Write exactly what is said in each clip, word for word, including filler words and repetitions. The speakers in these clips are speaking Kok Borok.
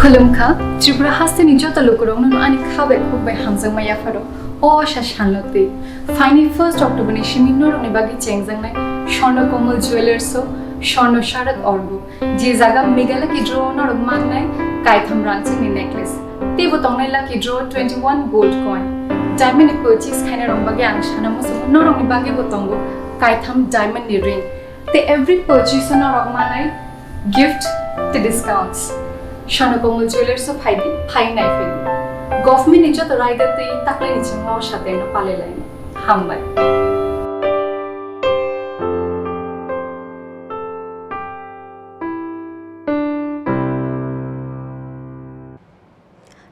Khulumkha, Tripura hasteni joto lukurokno ani kha bai khuk bai hamjakma yapharo. O asa salno twi phaini first October ni simi norokni bagwi chengjaknai Swarna Komal Jewellers o Swarna Sharak Orgo, je jaga Meghalaya Lucky Draw o norok mannai kaitham rangchakni necklace. Teibo tongnai Lucky Draw twenty one gold coin. Diamond ni purchase khainai rok bagwi ang sana muchungo, norokni bagwi bo tongo kaitham diamond ni ring. Tei every purchase o norok manai gift tei discounts. Swarna Komal Jewellers o phaidi, phai nai phaidi. Government ni joto raida tei taklai ni chingma o sateno palai laini. Hambai.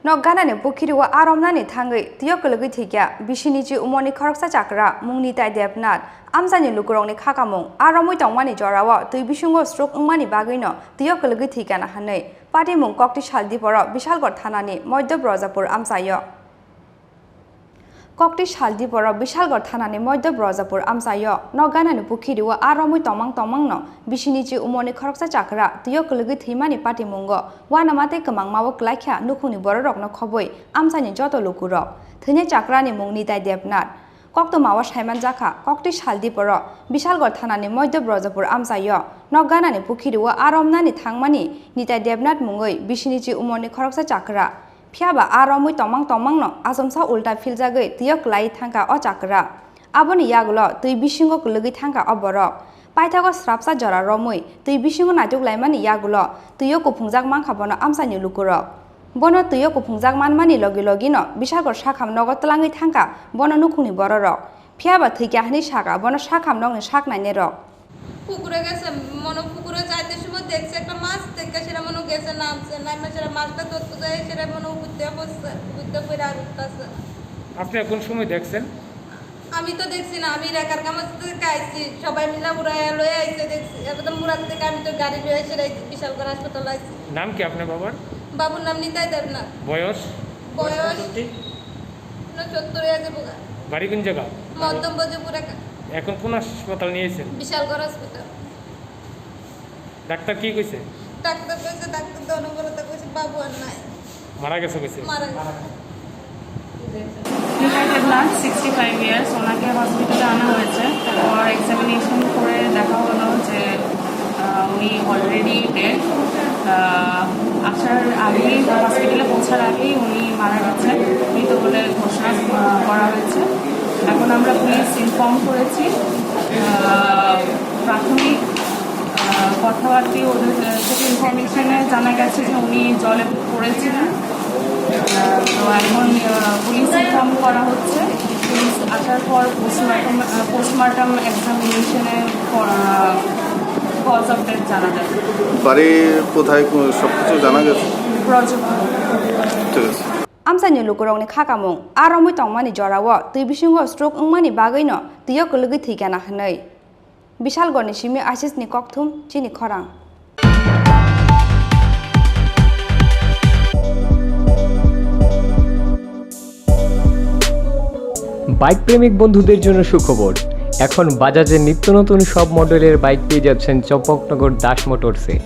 Nok ganani pukhiri o aa romnani thangwi twiyo kwlwgwi thwikha bisinichi umorni khoroksa chakra mung Nitai Debnath. Amchaini lukurokni khakamung aa romwi tongmani jorao twi bisingo stroke wngmani bagwino twiyo kwlwgwi thwikha na hwnwi patimung Kokti Saldiporo Bishalgarh thanani Moidya Brojapur amchaio. Kokti Saldiporo Bishalgarh thanani Moidya Brojapur amchaio nok ganani pukhiri o aa romwi tongmang tongmangno bisinichi umorni khoroksa chakra twiyo kwlwgwi thwimani patimungo uanama tei kwmangma o kwlaikha nukhungni bororokno khobwi amchaini joto lukurok. Thwinai chakrani mung Nitai Debnath. Koktwmao saimanjakha, Kokti Saldiporo Bishalgarh thanani Moidya Brojapur amchaio nok ganani pukhiri o aa romnani thangmani Nitai Debnath mungwi bisinichi umorni khoroksa chakra. Phiya ba aa romwi tongmang tongmangno achomsa ulta philjagwi twiyo kwlaiwi thangkha o chakra. Aboni yagulo twi bisingo kwlwgwi thangkha o borok. Paithago srapsa jora romwi twi bisingo naituk laimani yagulo twiyo kuphungjak mankha bono amchaini lukurok. Bono twiyo kuphungjak manmani logi logino Bishalgarh sakham nogo twlangwi thangkha bono nukhungni bororok. Phiya ba thwikha hwnwi sakha bono sakham nokni sak nainairok. পুকুরে গেছে, মনে পুকুরে যাইতে সময় দেখছে একটা মাছ, দেখে সেটা মনে গেছে নামছে, নাইমা সেটা মাছটা ধরতে যায়, সেটা মনে উপরতে পড়ছে, উপরতে পড়ে আর উঠতেছে। আপনি কোন সময় দেখছেন? আমি তো দেখছি না, আমি রেখার কামাজ থেকে আইছি, সবাই মিলে উড়াইয়া লয়ে আইছে দেখছি। এবার তো মুরাদ থেকে আমি তো গাড়ি লয়ে সেটা বিশালগড় হাসপাতাল আইছি। নাম কি আপনার বাবার? বাবুর নাম নিতাই দেবনাথ। বয়স? বয়স? উনসত্তর হয়ে যাবো গা। বাড়ি কোন জায়গা? মধ্যম বজপুর একা। এখন কোন হাসপাতাল নিয়ে এসেছেন? বিশালগড় হসপিটাল। ডাক্তার কি কইছে? ডাক্তার কইছে, ডাক্তার তো অনবরত কইছে, "বাবু আর নাই।" মারা গেছে কইছে? মারা গেছে। নিতাই দেবনাথ, সিক্সটি ফাইভ ইয়ার্স, ওনাকে হসপিটালে আনা হয়েছে। তারপর এক্সামিনেশন করে দেখা হলো যে, আহ, উনি অলরেডি ডেড। আহ, আসার আগেই, হসপিটালে পৌঁছার আগেই উনি মারা গেছেন, মৃত বলে ঘোষণা, আহ, করা হয়েছে। এখন আমরা পুলিশ ইনফর্ম করেছি। আহ, প্রাথমিক, আহ, কথাবার্তায় ওদের, আহ, থেকে ইনফরমেশনে জানা গেছে যে উনি জলে পড়েছিলেন। আহ, তো এখন, আহ, পুলিশ ইনফর্ম করা হচ্ছে। পুলিশ আসার পর পোস্টমর্টম, আহ, পোস্টমর্টম এক্সামিনেশনে, আহ, কজ অফ ডেথ জানা যাবে। বাড়ি কোথায়, কো-, সব কিছু জানা গেছে? ব্রজপুর। ঠিক আছে। Amchaini lukurokni khakamung aa romwi tongmani jorao twi bisingo stroke wngmani bagwino twio kwlwgwi thwikha na hwnwi. Bishalgarhni simi Ashisni kokthum, chini khorang. Bike প্রেমিক বন্ধুদের জন্য সুখবর। এখন বাজাজের নিত্য নতুন সব মডেলের বাইক পেয়ে যাচ্ছেন চম্পকনগর দাস মোটরসে।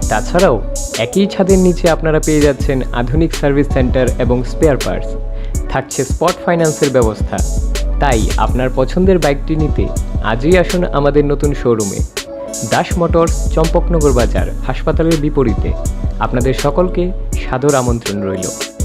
তাছাড়াও একই ছাদের নিচে আপনারা পেয়ে যাচ্ছেন আধুনিক সার্ভিস সেন্টার এবং স্পেয়ার পার্টস। থাকছে স্পট ফাইন্যান্সের ব্যবস্থা। তাই আপনার পছন্দের বাইকটি নিতে আজই আসুন আমাদের নতুন শোরুমে। দাস মোটরস, চম্পকনগর বাজার, হাসপাতালের বিপরীতে। আপনাদের সকলকে সাদর আমন্ত্রণ রইল।